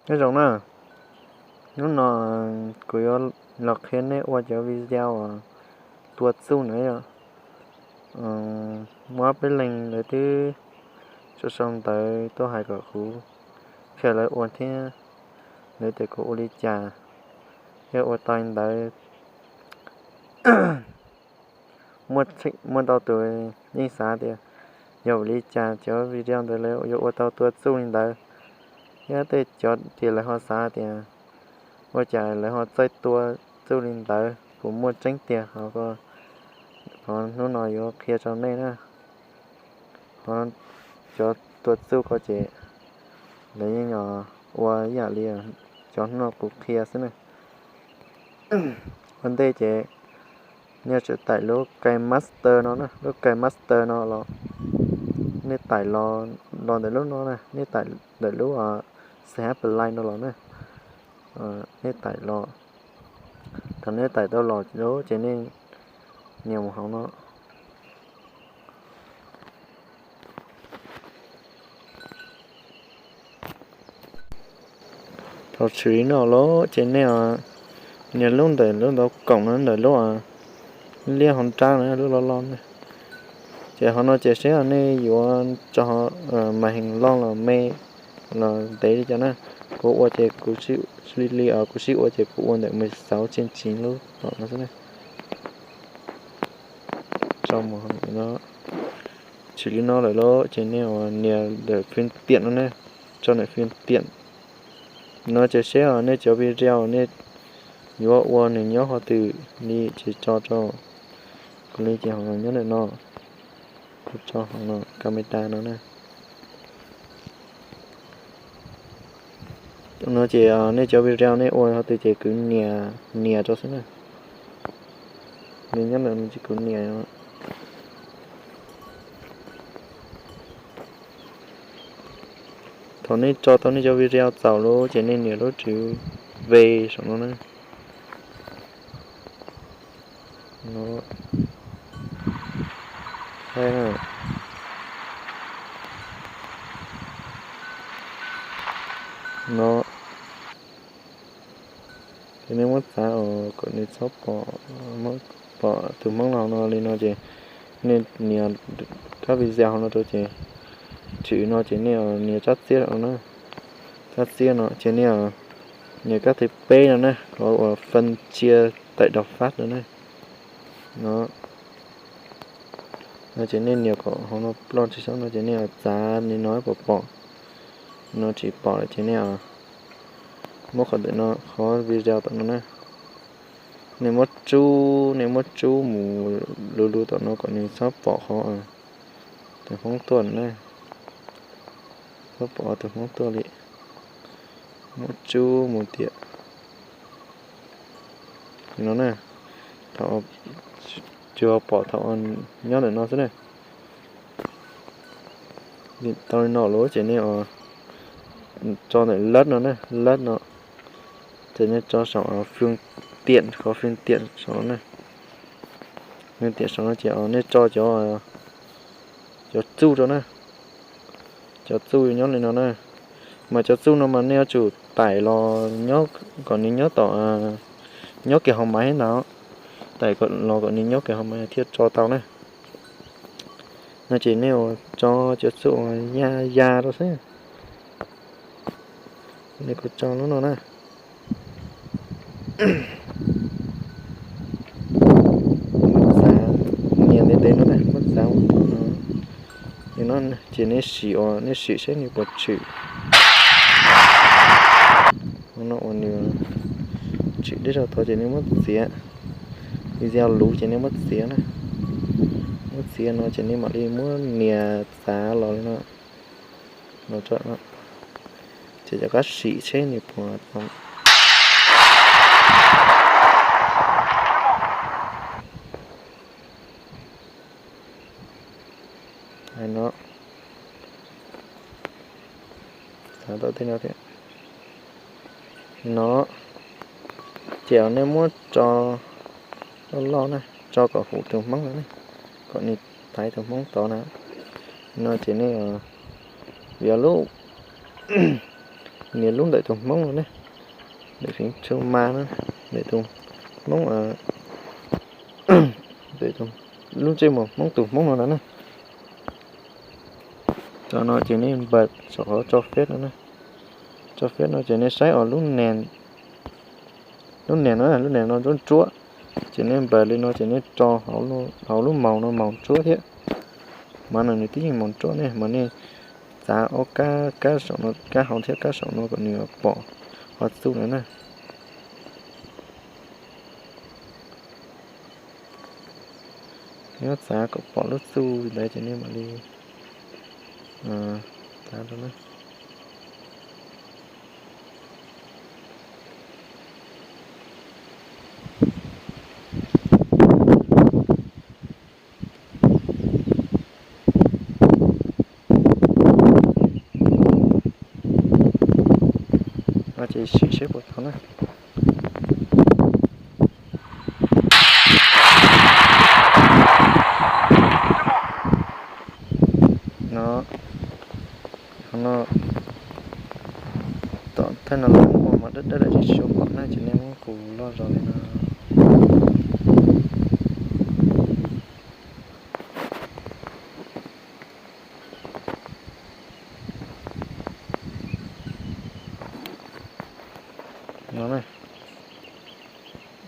Nyob zoo na, hnub no kuv yuav los qhia nej ua cov video uas tua txuj na yom. Muaj ob peb leeg lawv twb sau sau ntawv tuaj hais kom kuv qhia lawv ua thiab, lawv tias kuv ua li cas thiab ua tau li ntawd. Muaj ntau tus yeej xav tias yog vim li cas cov video ntawd lawv yuav ua tau tua txuj li ntawd, thiab tej cov tias lawv ho xav tias ua cas lawv ho txawj tua txuj li ntawd, puas muaj tseeb tiag. Qhov hnub no yuav qhia rau nej na. Qhov cov tua txuj ko ces lawv yeej ua ib yam li cov hnub no kuv qhia xwb na. Ua ntej ces nej yuav tsum tải lub KineMaster no na, lub KineMaster no los nej tải los, los ntawm lub no na, nej tải ntawm lub C H Play no los na. Nej tải los, thaum nej tải tau los lawm ces nej nias mus hauv no. Thaum tshwm li no lawm ces nej nias lub ntawm lub ntaub koom no ntawm lub liab hauv nrab no lub loj loj na. Ces hauv no ces seb nej yuav tso màn hình loj los me los ntev li cas na. Kuv ua ces kuv li li kuv sib ua ces kuv ua ntawm mười sáu trên chín lub tom no xwb na. Tso mus no, tshwm li no lawm lauj, ces nej nias ntawm phương tiện no ne, tso ntawm phương tiện no ces seb nej cov video nej yuav ua nws nyob qhov twg li ces tso rau. Kuv li ces ho nyob ntawm no, kuv tso ho no camera no na. No ces nej cov video nej ua qhov twg ces kuv nias nias rau xwb na. Nws nyob ntawm no ces kuv nias. Thaum nej tso tau nej cov video txaus lawm ces nej nias lub tswv ve saum no na. No, ces nej muab txav kom nws txhob pom, pom tus Hmoob los no li no ces nej nias kab video hauv no rau ces tshwm no ces nej nias tsab txiab no na. Tsab txiab no ces nej nias kab thib peb no na, qhov uas phân chia tải đọc phát no na. No, no ces nej nias kom hauv no ploj tsis xyov no ces nej txav li no pom pom. No tsis pom lawm ces nej muab qhov ntawm no, qhov video tom no na, nej muab tsub, nej muab tsub mus luv luv tom no kom nws txhob pom qhov tus Hmoob tuaj na. Txhob pom tus Hmoob tuaj li. Muab tsub mus tiam no na, thaum, tsuas pom thaum nyob ntawm no xwb na. Tau li no lawm ces nej tso ntawm lab no na, lab no, ces nej tso saum phương tiện, qhov phương tiện saum no na. Phương tiện saum no ces nej tso cov, cov txuj rau na. Cov txuj nyob li no na. Mas cov txuj no mas nej yuav tsum tải los nyob kom nws nyob tom, nyob kiag hauv máy ntag, tải los kom nws nyob kiag hauv máy thiaj tso tau na. No ces nej ua tso cov txuj uas ya ya rau xwb. Kuv tso lub no na. Muab txav, nias ntev ntev no na, muab txav no. Ces no ces nej sim, nej sim seb nws puas tshwm. No uas nws tshwm deb zog tod ces nej muab txiav. Video luv ces nej muab txiav na. Muab txiav no ces nej mam li muab nias txav los li no. Ces rov qab sim seb nws puas tau. No, ces nej muab tso loj loj na, tso kom huv tus Hmoob no ne, kom nws thaiv tus Hmoob tod na. No ces nej yuav lub Nias lub ntawm tus Hmoob no ne, ntawm feev Tsheej Mas na, ntawm tus Hmoob, ntawm lub ntsej muag Hmoob tus Hmoob no na ne. Cov no ces nej npawm saum qhov tso feb no na. Tso feb no ces nej saib os, lub nias no, lub nias no ntsuab ntsuab, ces nej npawm li no ces nej tso hauv lub maus no maus ntsuab thiab. Mas no nws twb yeej maus ntsuab ne, mas nej txav ob kab, kab saum no, kab hauv thiab kab saum no kom nws pom qhov txuj no na. Nyob txav kom pom lub txuj ntawd ces nej mam li txav rau na. No ces sim seb puas tau na. No, no, tom thawj no lawm ua mas dawb dawb lawm tsis tshua pom na, ces nej muab qus loj zog li no. No na,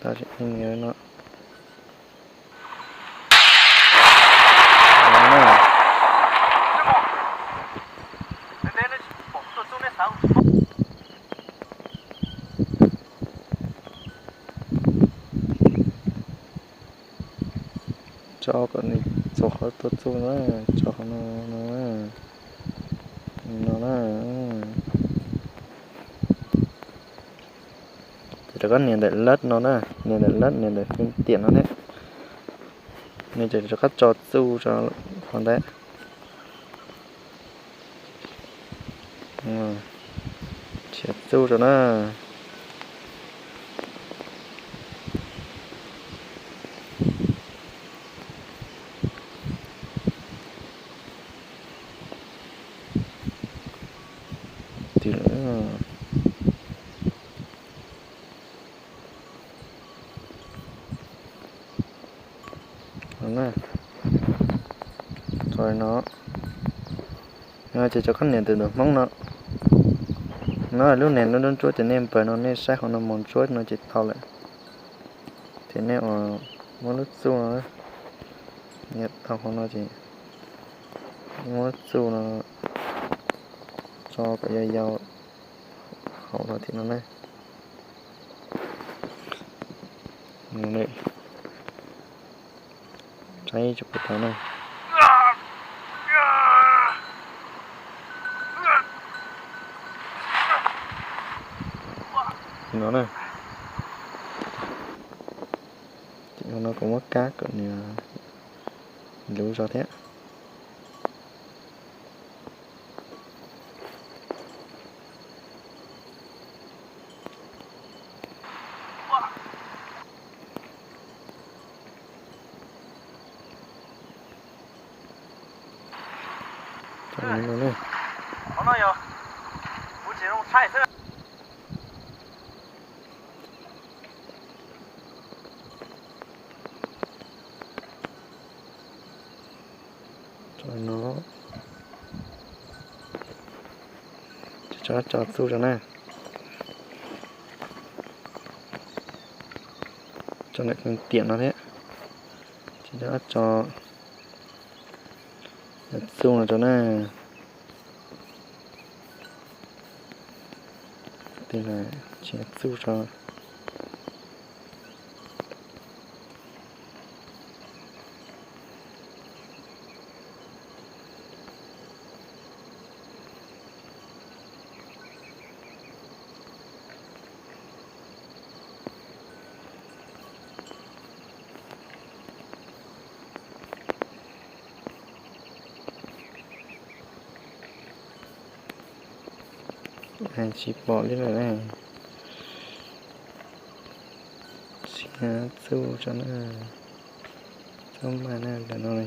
tau no. Tso kom nws txog qhov tua txuj na, tso qhov no, no na, no na. Ces rov qab nias ntawm lab no na, nias ntawm lab, nias ntawm fwv tiam no thiab. Nws ces rov qab tso txuj rau qhov ntawd. Nrhiav txuj rau na. Twb lawm. Tso no. No ces rov qab nias ntawm tus Hmoob no. No lub nias no ntsuab ntsuab ces nej npawm no nej saib qhov no mus ntsuab no ces tau lawm. Ces nej ua muab lub txuj no, nias tau qhov no ces muab txuj no tso kom yau yau hauv no thiab no na. Saib tsis pub tau na. No na. Ces no kuv muab kab kom nws luv zog thiab. Tso no, tso txuj rau na. Tso ntawm tiam no thiab. Tso, txuj no rau na. Txuj rau. Tsis pom li lawm. Siab txuj tso na, txuj mas na ntawm no li.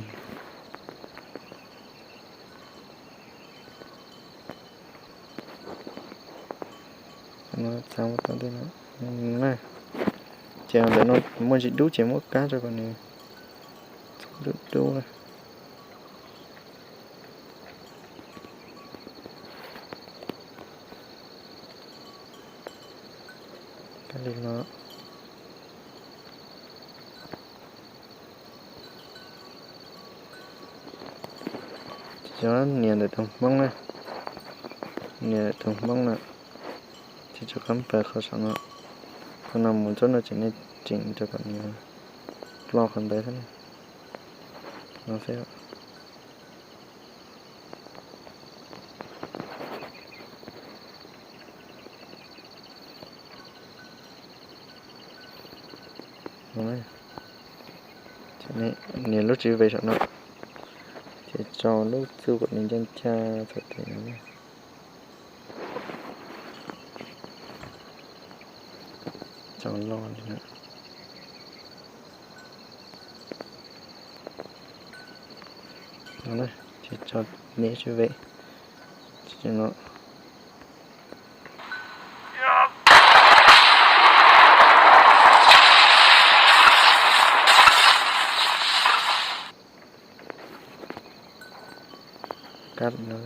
Txav mus tau tej no na. Ces ntawm no muaj ntsis dub ces muab kab rau kom nws dub dub na. Kab li no. Ces cov nias ntawm tus hmoob na, nias tus hmoob na, ces rov qab npawg qhov saum no, qhov no mus txog no ces nej tseem rau kom nias ploj qhov ntawd xwb na. No xwb. Nias lub tswv ve saum no, ces tso lub txuj kom nws ncaj ncaj txhais tes no. Tso loj li na. Ces tso nias tswv ve no. Kab no.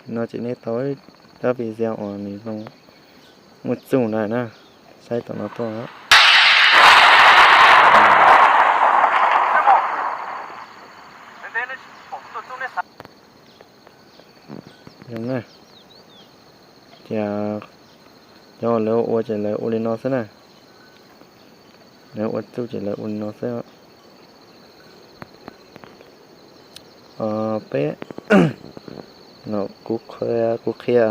No ces nej tau ib video uas nws zoo muaj txuj ntawd na, saib tom no tuaj. Zoo na. Ces cov lawv ua ces lawv ua li no xwb na. Lawv ua txuj ces lawv ua li no xwb. Peb, no kuv, kuv qhia,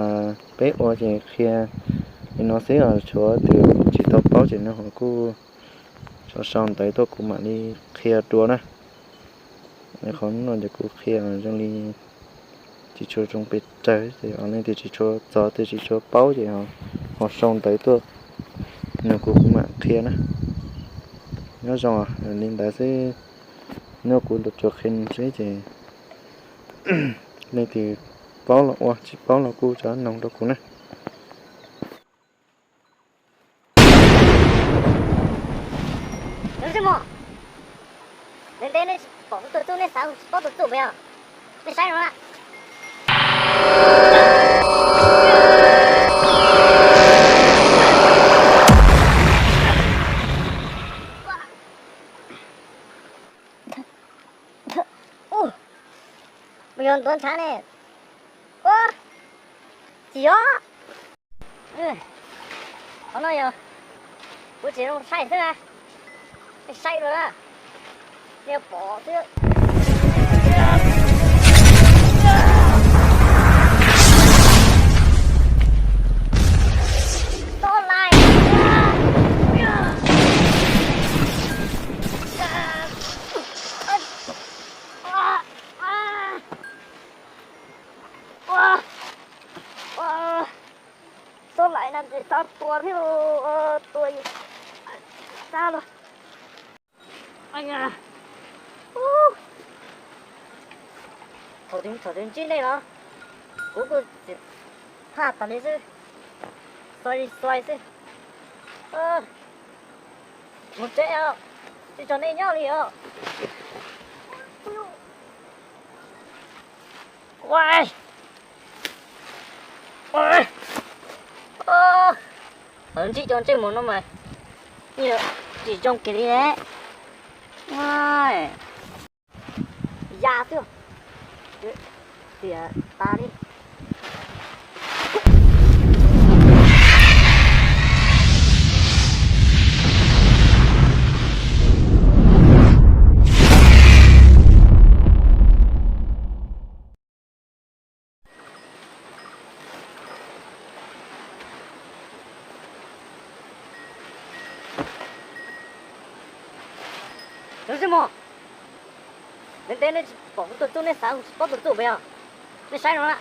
peb ua ces qhia li no xwb os, tshuav tus tsis tau paub ces nws ho kuj sau sau ntawv tuaj kuv mam li qhia dua na. Qhov no ces kuv qhia zoo li tsis tshua zoo pes tsawg, leej twg tsis tshua, txog twg tsis tshua paub ces ho sau ntawv tuaj nrog kuv, kuv mam qhia na. Nyob zoo li ntawd xwb, nyob kuv tsuas qhia xwb ces leej twg paub los ua, tsis paub los kuj tso noog rau kuv na. Ntev ntev nej tsis pom kuv tus txuj, nej xav tsis paub tus txuj puas yog? Nej saib no na. Ua, puas yog ntuav ntshav ne? Ua, tsis yog. Qhov no yog kuv tsis zoo saib xwb na. Nej saib dua na, nej pom xwb. Txhob laim. Txhob laim na, ntshe xav tua thiab, tua xav los. Thaum twg ntsib nej los kuv kuj txiv phaj tas li xwb, xuas li xuas xwb. Mus tsev os, tsis tso nej nyob li os. Lawv ntsib cov ntsej muag no mas tsis zoo kiag li ne. Ya xwb, tiam tas li. Tus tsis muaj, ntev ntev nej tsis pom kuv tus tub, nej xav tsis paub tus tub puas yog? Nej saib no na.